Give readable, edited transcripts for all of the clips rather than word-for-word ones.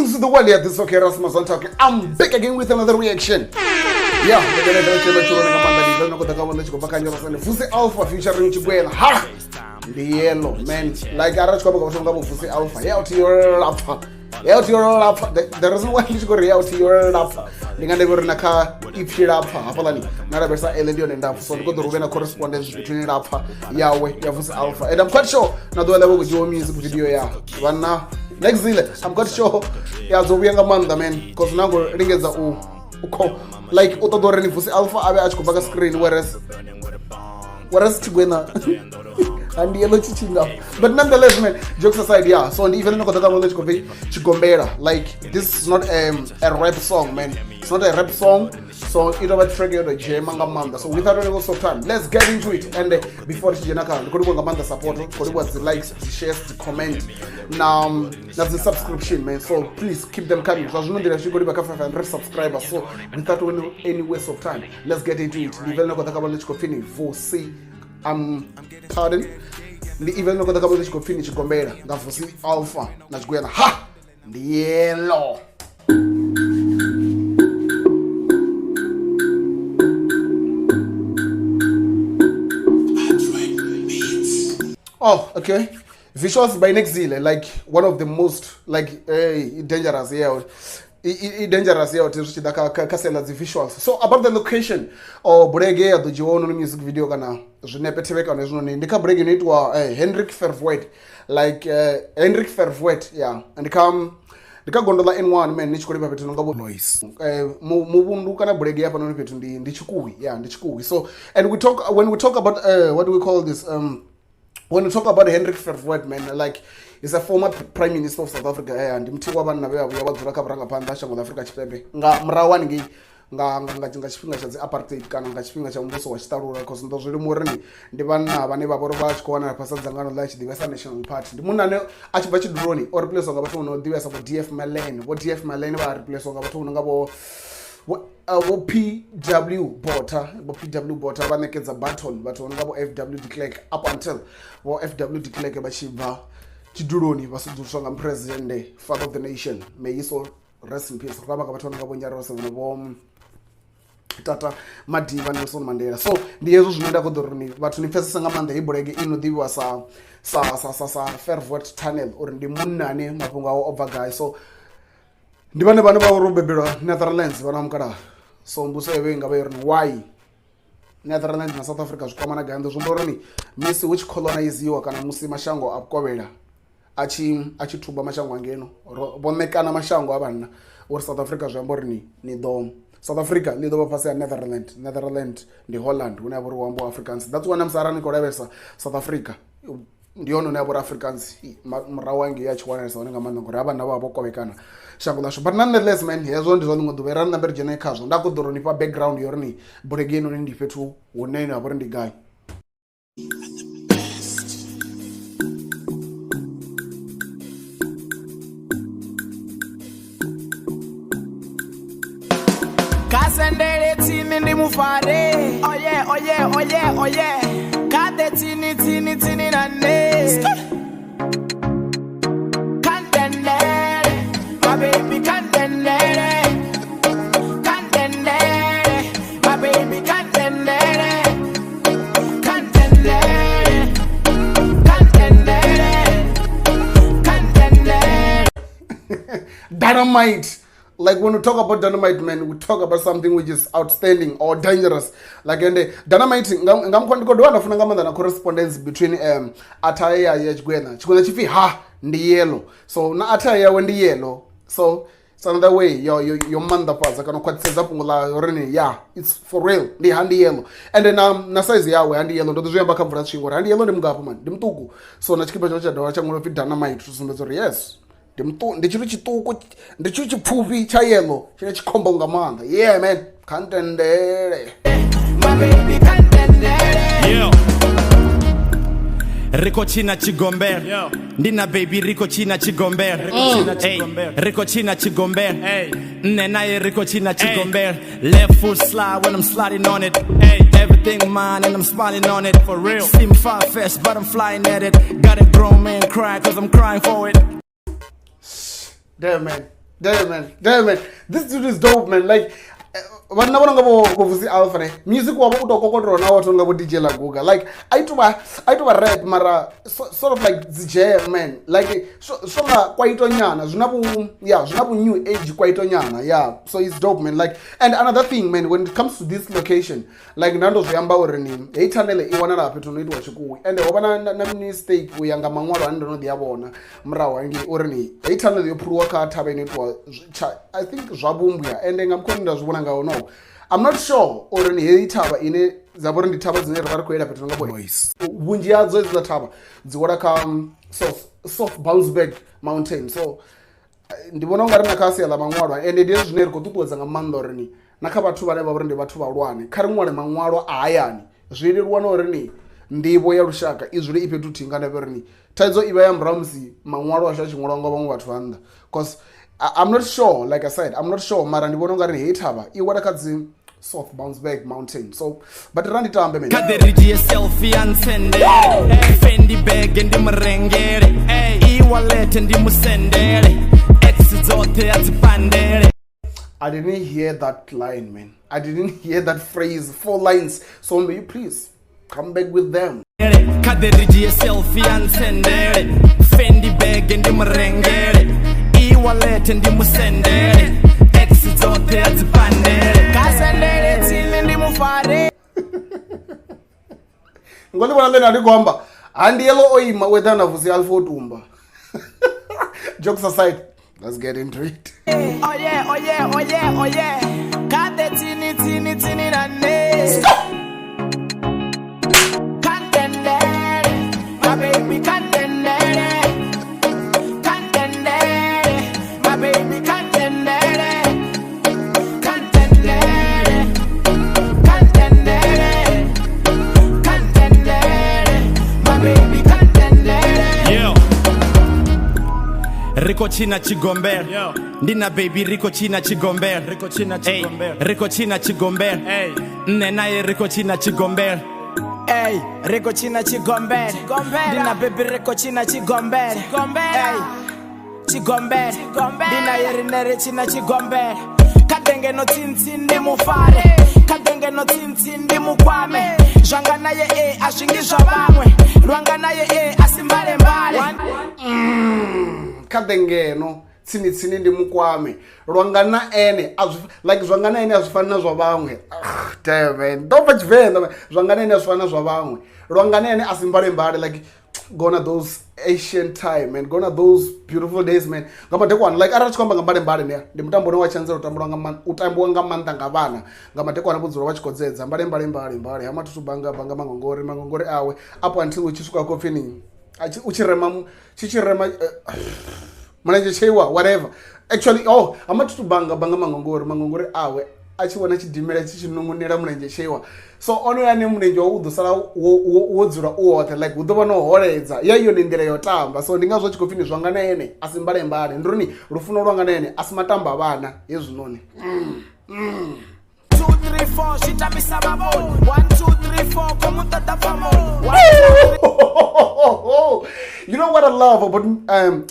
Greetings to the world. Yeah, this is okay, Rasmus on talking. I'm back again with another reaction. Yeah, Vusi Alpha featuring Chigwena. Ha! Ndi yellow, man. Like, arali tshi khou amba nga vhathu nga vho Vusi Alpha. Yeah, uthi yo lapfa. Yeah, uthi yo lapfa. The reason why ndi tshi khou ri yeah, uthi yo lapfa. Ndi nga ndivha uri na kha ipfi lapfa hafhaḽani na lavhelesa ele ndi yone ndapfu so ndi khou ḓo ri hu vhe na correspondence between lapfa yawe ya Vusi Alpha and I'm quite sure na ḓuvha ḽavho kudzhiwa music video ya vhanna next zile I'm quite sure ya dzo vhuya nga maanḓa man cause na khou lingedza u like u ṱoḓa uri ni Vusi Alpha a vhe a tshi khou bva kha screen whereas Tshigwena and yellow chichinga but nonetheless man, jokes aside, yeah, so ndi even no khou ḓa ka tshi khou pfi Tshigombela. Like, this is not a rap song, man. It's not a rap song, so i tovha track yo to jema nga maanḓa. So without any waste of time, let's get into it. And before ri tshi dzhena kha, ndi khou livhuwa nga maanḓa support, khou livhuwa dzi likes, dzi shares, dzi comment na dzi subscription, man. So please keep them coming. Zwa zwino nḓila tshi khou livha kha 500 subscribers. So without any waste of time, let's get into it. Ndi vele no khou ḓa kha vhone tshi khou pfi ni Vusi, pardon, ndi even no khou ḓa kha vhone tshi khou pfi ni Tshigombela nga Vusi Alpha na Tshigwena. Ha, ndi yellow. Oh, okay. Visuals by Nexile, like one of the most like dangerous, yeah. I dangerous yeah, zwi tshi ḓa kha sia dzi visuals. So about the location or bulege ya ḓo dzhiwa ono music video kana zwinepe thevhekano hezwinoni ndi kha bulege ino itiwa Hendrik Verwoerd, like Hendrik Verwoerd, yeah. Ndi kha gondo ḽa N1, man, ni tshi khou livha fhethu nga vho noise muvhundu kana bulege ya fhanoni fhethu ndi Tshikuwi, yeah, ndi Tshikuwi. So and we talk when we talk about what do we call this, when we talk about Hendrik Verwoerd, man, like he's a former prime minister of South Africa. Yeah, ndi muthihi wa vhanna vhe vha vhuya vha dzula kha vhurangaphanḓa ha shango ḽa Afrika Tshipembe nga murahu haningei nga tshifhinga tsha dzi apartheid kana nga tshifhinga tsha muvhuso wa tshiṱalula, cause ndo zwi limuwa uri ndi vhanna vhane vha vha uri vha tshi khou wanala fhasi ha dzangano ḽa tshi ḓivhesa National Party. Ndi munna ane a tshi bva tshiduloni o replace nga vhathu vho no ḓivhesa vho DF Malan. Vho DF Malan vha replace nga vhathu vho no nga vho PW Botha. Vho PW Botha vha ṋekedza baton vhathu vho no nga vho FW de Klerk, up until vho FW de Klerk vha tshi bva tshiduloni vha sudzuluswa nga president, father of the nation, may he so rest in peace. Ri khou amba nga vhathu vha no nga vho Nyarose, vho Tata Madiba, Nelson Mandela. So ndi hezwo zwine nda khou ḓo uri ni vhathu ni pfesese nga maanḓa heyi bulege i no ḓivhiwa sa Verwoerd Tunnel uri ndi munna ane mafhungo awe o bva gai. So ndi vhane vha uri u bebelwa Netherlands vhana mukalaha. So mbuso yevho i nga vha yo ri why Netherlands na South Africa zwi kwamana gai? Ndo zwi humbula uri ni misi hu tshi coloniziwa kana musi mashango a vhukovhela a tshi thuba mashango angeno vho ṋekana mashango a vhanna uri South Africa zwi amba uri ni ḓo South Africa ḽi ḓo vha fhasi ha Netherland. Netherland ndi Holland hune ha vha uri hu ambiwa Afrikaans. That's why na musi arali ni khou lavhelesa South Africa ndi hone hune ha vha uri Afrikaans murahu hangei a tshi wanalesa hone nga maanḓa ngori ha vhanna vha vha vho kovhekana shango ḽashu. But nonetheless, man, hezwo ndi zwa ḽiṅwe ḓuvha ra nambe ri dzhene khazwo. Nda khou ḓo ri nifha background yo ri ni bulege heinoni ndi fhethu hune ha vha uri ndi gai. Kasendele tsini ndi mufare oye oye oye oye kade tsini tsini tsini na nne kandendele my baby kandendele kandendele my baby kandendele kandendele kandendele kandendele. Dynamite. Like when we talk about dynamite, man, we talk about something which is outstanding or dangerous. Like and dynamite nga mkhwa ndi khou dovha nda funa nga maanḓa na correspondence between attire ya Tshigwena. Tshigwena tshi pfi ha ndi yellow. So na attire yawe ndi yellow. So it's another way yo maanḓafhadza kana u khwaṱhisedza fhungo ḽa uri ni yeah, it's for real. Ndi ha ndi yellow. And then na size yawe ha ndi yellow. Ndo ḓi zwi amba kha mvula tshingo uri ha ndi yellow ndi mungafho man, ndi muṱuku. So na tshikipa tshawe tsha dovha tsha ṅwalwa upfi dynamite u sumbedza uri yes, ndi tshithu tshiṱuku, ndi tshithu tshipfufhi tsha yellow tshine tshi khombo nga maanḓa. Yeah man, kha ntendele. My baby kandendele. Yeah. Rico China Chigombela. Ndi na baby Rico China Chigombela. Hey, Rico China Chigombela. Hey. Nne naye Rico China Chigombela. Left foot slide when I'm sliding on it. Hey. Everything mine and I'm smiling on it. For real. Seem far fetched, but I'm flying at it. Got a grown man crying cause I'm crying for it. Damn man. Damn, man. Damn, man. This dude is dope, man. Like, vhanna vho no nga vho Vusi Alpha ne music wavho u tou kokotelwa na vhathu nga vho DJ Laguga. Like a i tovha rap mara sort of like dzi jam, man. Like so nga kwaito nyana zwina vhu, yeah, zwina vhu new age kwaito nyana. Yeah, so it's dope, man. Like, and another thing, man, when it comes to this location, like nda ndo zwi amba uri ni heyi tunnel i wanala fhethu no itiwa tshikuwi, and ho vha na mistake u ya nga maṅwalo ane ndo no ḓi a vhona murahu hangei uri ni heyi tunnel yo phuluwa kha thavha ino itiwa I think zwa vhumbwa, ende nga mukho nda zwi vhona ngaho, no, I'm not sure uri ni heyi thavha ine dza vha uri ndi thavha dzine ra vha ri khou yela fhethu nga vhunzhi hadzo hedziḽa thavha dzi wela kha soft Bounceback Mountain. So ndi vhona ungari na kha sia ḽa maṅwalwa, ende ndi hezwi zwine ri khou ṱuṱuwedza nga maanḓa uri ni na kha vhathu vhane vha uri ndi vhathu vhahulwane kha ri ṅwale maṅwalwa a hayani. Zwi leluwa na uri ni nḓivho ya lushaka i dzule i fhethu huthihi, nga ndavha uri ni thaidzo i vha ya murahu musi maṅwalo ashu a tshi ṅwalwa nga vhaṅwe vhathu vha nnḓa, cause I'm not sure, like I said, I'm not sure, mara ndi vhona ungari heyi thavha i wela kha dzi South Bounceback Mountain. So but ra ndi tambe, man. Kha ḓi ri dzhie selfie ya ntsendele, Fendi bege ndi murengele, e-wallet ndi musendele, ex dzoṱhe a dzi pandele. I didn't hear that line, man. I didn't hear that phrase, 4 lines. So may you please come back with them. Kha ḓi ri dzhie selfie ya ntsendele, Fendi bege ndi murengele, e-wallet ndi musendele, ex dzoṱhe a dzi pandele. Kha sendele tsini ndi mufare. Ngo ḽi vhona ḽine a ndi khou amba handi yellow o ima u eḓana na Vusi Alpha o tumba. Jokes aside, let's get into it. Oh yeah, oh yeah, oh yeah, oh yeah. Kha ḓe tsini tsini tsini na nṋe. Kha ntendele, my baby, kha ntendele. Kha ntendele, my baby, kha ntendele. Kha ntendele, kha ntendele. Kha ntendele, my baby, kha ntendele. Yeah. Ri khou tshina tshigombela, ndi na baby ri khou tshina tshigombela, Ri khou tshina tshigombela. Ri khou tshina tshigombela, nṋe naye ri khou tshina tshigombela. Ey, ri khou tshina tshigombela, ndi na baby ri khou tshina tshigombela. Ey, tshigombela, ndi naye rine ri tshina tshigombela. Kha denge no tsintsi ndi mufare, kha denge no tsintsi ndi mukwame. Zwanga naye e a zwi ngi zwa vhaṅwe, lwanga naye e a si mbalembale. Kha dengeno tsini tsini ndi mukwame, lwanga na ene a zwi, like zwanga na ene a zwi fani na zwa vhaṅwe. Damn, man, ndo pfa Tshivenḓa, man. Zwanga na ene a zwi fani na zwa vhaṅwe, lwanga na ene a si mbalembale. Like gonna those ancient time, man, gonna those beautiful days, man. Nga madekwana, like arali tshi khou amba nga mbalembale ne ndi mutambo une wa tshanzela u tambiwa nga u tambiwa nga maanḓa nga vhana nga madekwana, vho dzula vha tshi khou dzedza mbale mbale mbale mbale ha mathusu banga banga mangongori mangongori awe up until u tshi swika khopfini u tshi rema tshi tshi rema mulenzhe tsheiwa whatever. Actually, oh, ha mathusu banga banga mangongori mangongori awe a tshi vhona tshidimela tshi tshi nungunela mulenzhe tsheiwa. So ono ya ne mulenzhe wawe u ḓo sala wo dzula u woṱhe, like hu ḓo vha no holedza ya yone nḓila ya u tamba. So ndi ngazwo tshi khou pfhi ni zwanga na ene a si mbalembale, ndi uri ni lufuno lwanga na ene a si matamba vhana hezwinoni. 2 3 4 zwi tambisa vhavhoni. 1 2 3 4 khou mu ṱoḓa pfamoni. 1 2 You know what I love about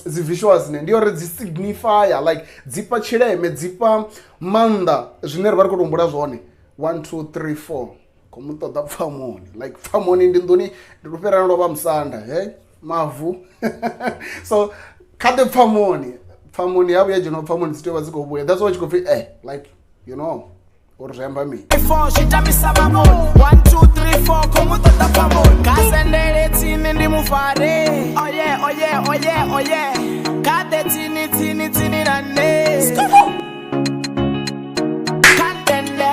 dzi visuals ne ndi uri dzi signifier, like dzi fha tshileme, dzi fha maanḓa zwine ri vha ri khou humbula zwone. 1 2 3 4 khou mu ṱoḓa pfamoni, like pfamoni ndi nḓuni ndi lufherani lwa vha musanda he mavu. So kha ḓe pfamoni, pfamoni ya vhuya dzhena pfamoni dzi tea u vha dzi khou vhuya. That's why tshi khou pfhi like you know uri zwi amba mini. 4 zwi tambisa vhavhoni. 1 2 3 4 khou mu ṱoḓa pfamoni. Kha sendele tsini ndi mufare. Oh yeah, oh yeah, oh yeah, oh yeah. Kha ḓe tsini tsini tsini na nṋe. Kha ntendele,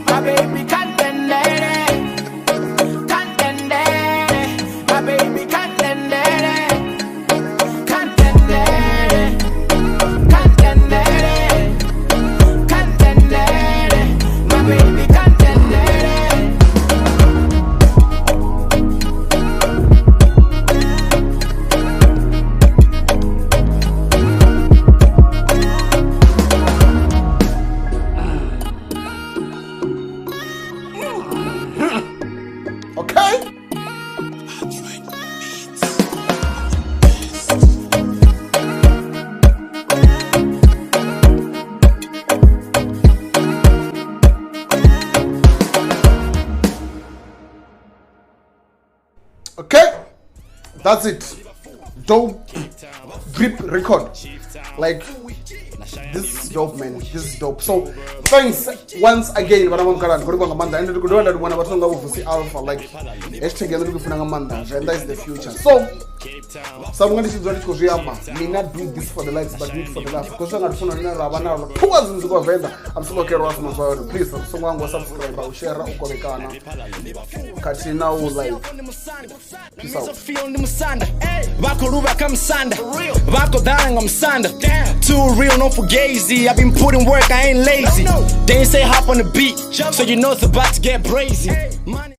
my baby, kha ntendele. Kha ntendele, my baby, kha ntendele. Kha ntendele, kha ntendele. Kha ntendele, my baby, kha ntendele. Okay. That's it. Dope drip record. Like, this is dope, man. This is dope. So thanks once again vana va mukalani khou livha nga maanḓa, ende ndi khou dovha nda livhona vhathu nga vho Vusi Alpha, like hashtag yaṋu ndi khou funa nga maanḓa. Venḓa is the future. So sa vhunga ndi tshi dzula ndi tshi khou zwi amba, mina do this for the likes, but do it for the love, because nga ndi funa lune ra vha nalo towards muzika wa Venḓa. I'm still okay rwa sima zwayo. Please songo hangwa subscribe, u share, u kovhekana khathihi na u like. Peace out. Feel ndi musanda, vha khou luvha kha musanda, vha khou ḓala nga musanda. Too real, no fugazi. I've been putting work, I ain't lazy. They ain't say hop on the beat, so you know it's about to get brazy. Money.